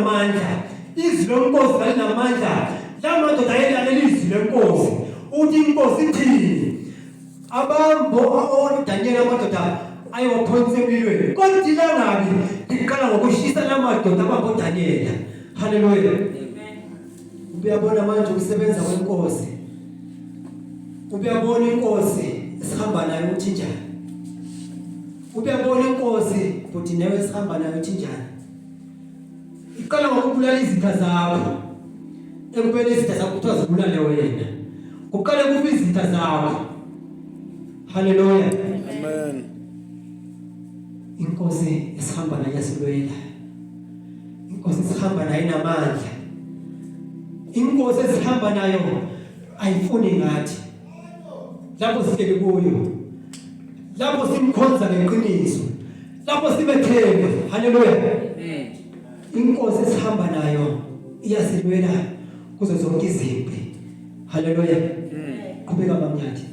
lalinamandla izwi lenkosi lalinamandla lamadoda ayelalela izwi lenkosi uthi inkosi ithini abambo oDaniel amadoda ayiwaphonisa emlilweni kodwa ilangabi liqala ngokushisa lamadoda abambo Daniel haleluya amen uyabona manje ukusebenza kwenkosi uyabona inkosi esihamba nayo uthi njani uyabona inkosi futhi nawe esihamba nayo uthi njani iqala ngokubulala izitha zakho ekubeni izitha zakho kuthiwa zibulale wena kuqale kube izitha zakho haleluya amen inkosi esihamba nayo yasilwela inkosi esihamba nayo inamandla inkosi esihamba nayo ayifuni ngathi lapho sifike kuyo lapho simkhonza ngeqiniso lapho sibethemba haleluya inkosi esihamba nayo iyasilwela kuzo zonke izimpi haleluya qhubeka bamnyathi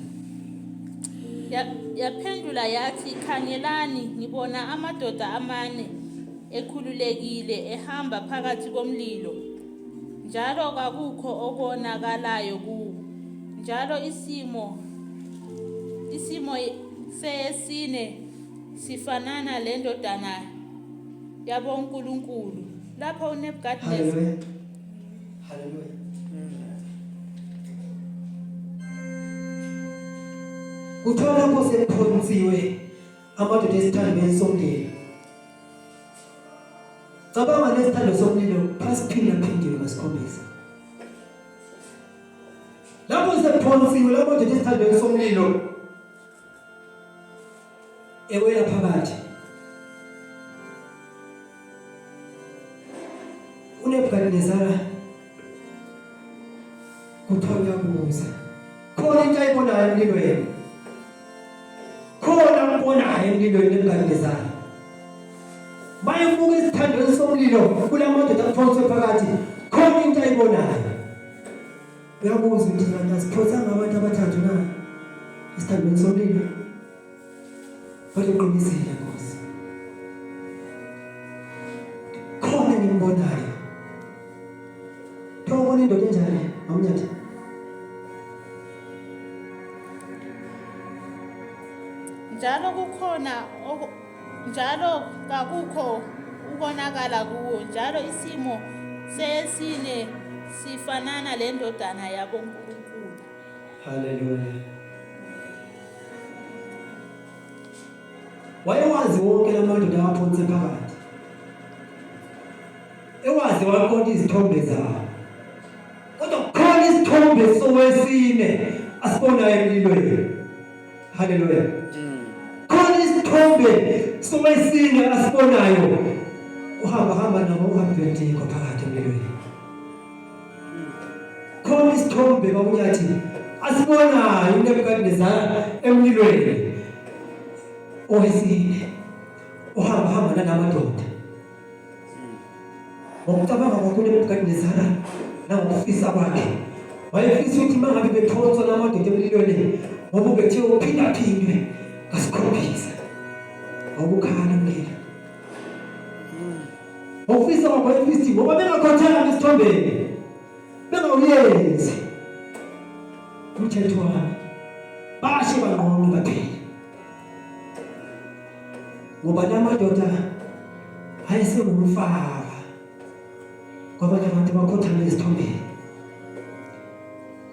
yaphendula yathi khangelani ngibona amadoda amane ekhululekile ehamba phakathi komlilo njalo kakukho okonakalayo kuwo njalo isimo sesine sifanana lendodana yabonkulunkulu lapho uNebukadnezar haleluya kuthiwa lapho sephonisiwe amadoda esithandweni somlilo cabanga lesithando somlilo phasiphinda ngasikhombisa lapho sephonisiwe amadoda esithandweni somlilo ewela phakathi uNebukadnezar kuthiwa uyabuza khona into ayibonayo emlilweni khona umbonayo emlilweni uNebukadnezar bayibuka isithandweni somlilo kulamadoda aphonswe phakathi khona into ayibonayo uyabuza ukuthi kanti siphothanga abantu abathathu na isithandweni somlilo baliqinisile Nkosi khona ngimbonayo tobona indoda enjani amnyathi njalo kakukho ukonakala kuwo njalo isimo sesine sifanana lendodana yabonkulunkulu haleluya wayewazi wonke lamadoda aphonse phakathi ewazi waqonda izithombe zabo kodwa khona isithombe sowesine asibonayo emlilweni haleluya khona isithombe sowesine asibonayo uhamba nabo uhambe phakathi emlilweni khona isithombe bakunyathi asibonayo uNebukadnezar emlilweni owesine uhamba nalamadoda ngokucabanga kwakho uNebukadnezar nangokufisa kwakhe wayefisa ukuthi mangabe bephonswa namadoda emlilweni ngoba bethe uphindaphindwe ngasikhombisa ngokukhala umlilo ofisa wayefisa ngoba bengakhothanga isithombeni bengawuyenzi umthetho wami bashe banqono baphela ngoba lamadoda ayesengumfaka kwabanye abantu bakhothana esithombeni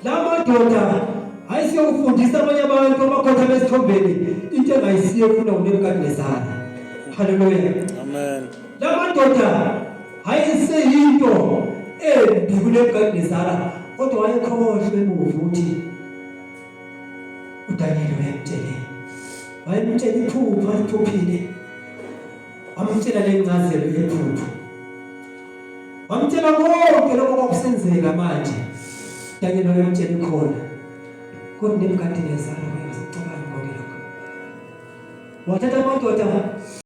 lamadoda ayesiyofundisa abanye abantu abakhothana esithombeni into engayisiyo funa uNebukadnezar haleluya amen lamadoda ayeseyinto embi kuNebukadnezar kodwa wayekhohlwe emuva ukuthi uDaniel wayemtshela iphupho aliphuphile wamtshela lencazelo yephupho wamtshela konke lokho kwakusenzeka manje Daniel wayemtshela khona kodwa uNebukadnezar uyasicabanga konke lokho wathatha amadoda